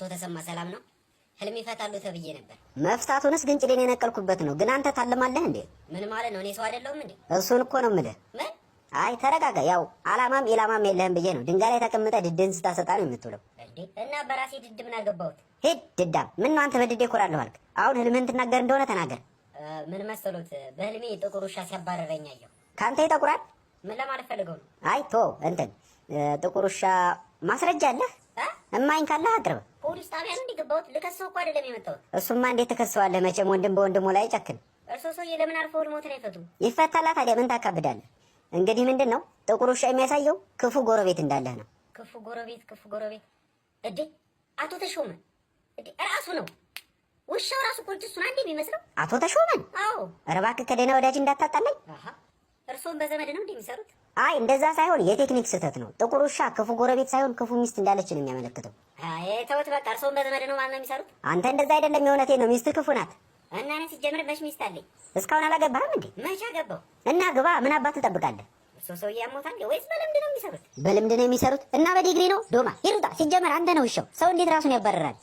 አቶ ተሰማ ሰላም ነው? ህልም ይፈታሉ ተብዬ ነበር። መፍታቱንስ ግንጭሌን የነቀልኩበት ነው። ግን አንተ ታልማለህ እንዴ? ምን ማለት ነው? እኔ ሰው አይደለሁም እንዴ? እሱን እኮ ነው የምልህ። ምን? አይ ተረጋጋ። ያው አላማም ኢላማም የለህም ብዬ ነው። ድንጋይ ላይ ተቀምጠህ ድድህን ስታሰጣ ነው የምትውለው። እንዴ እና በራሴ ድድ ምን አገባሁት? ሂድ ድዳም። ምን ነው አንተ በድዴ እኮራለሁ አልክ? አሁን ህልምህን ትናገር እንደሆነ ተናገር። ምን መሰሎት፣ በህልሜ ጥቁር ውሻ ሲያባረረኝ አየሁ። ከአንተ ይጠቁራል። ምን ለማለት ፈልገው ነው? አይ ቶ እንትን ጥቁር ውሻ ማስረጃ አለህ? እ? እማኝ ካለህ አቅርብ። ፖሊስ ጣቢያ ነው እንዴ ገባሁት? ልከሰው እኮ አይደለም የመጣሁት። እሱማ እንዴት ትከሰዋለህ? መቼም ወንድም በወንድሙ ላይ ጨክን። እርሶ ሰውዬ ለምን አርፈው ህልሞትን አይፈቱም? ይፈታላ። ታዲያ ምን ታካብዳለህ? እንግዲህ ምንድን ነው ጥቁር ውሻ የሚያሳየው ክፉ ጎረቤት እንዳለህ ነው። ክፉ ጎረቤት፣ ክፉ ጎረቤት። እዴ አቶ ተሾመ እዴ ራሱ ነው ውሻው ራሱ ቁንጭ እሱን አንድ የሚመስለው። አቶ ተሾመን? አዎ። ኧረ እባክህ ከደህና ወዳጅ እንዳታጣለኝ። አሃ እርሶም በዘመድ ነው እንዴ የሚሰሩት? አይ እንደዛ ሳይሆን የቴክኒክ ስህተት ነው። ጥቁር ውሻ ክፉ ጎረቤት ሳይሆን ክፉ ሚስት እንዳለች ነው የሚያመለክተው። አይ ተውት በቃ። እርሶም በዘመድ ነው ማለት ነው የሚሰሩት? አንተ እንደዛ አይደለም፣ የእውነቴን ነው። ሚስትህ ክፉ ናት። እና እኔ ሲጀምር መች ሚስት አለኝ? እስካሁን አላገባህም እንዴ? መች አገባሁ? እና ግባ። ምን አባት ትጠብቃለህ? እርሶ ሰውዬ ያሞታል ወይስ በልምድ ነው የሚሰሩት? በልምድ ነው የሚሰሩት እና በዲግሪ ነው። ዶማ ይሩጣ። ሲጀመር አንተ ነው ውሻው። ሰው እንዴት ራሱን ያባርራል?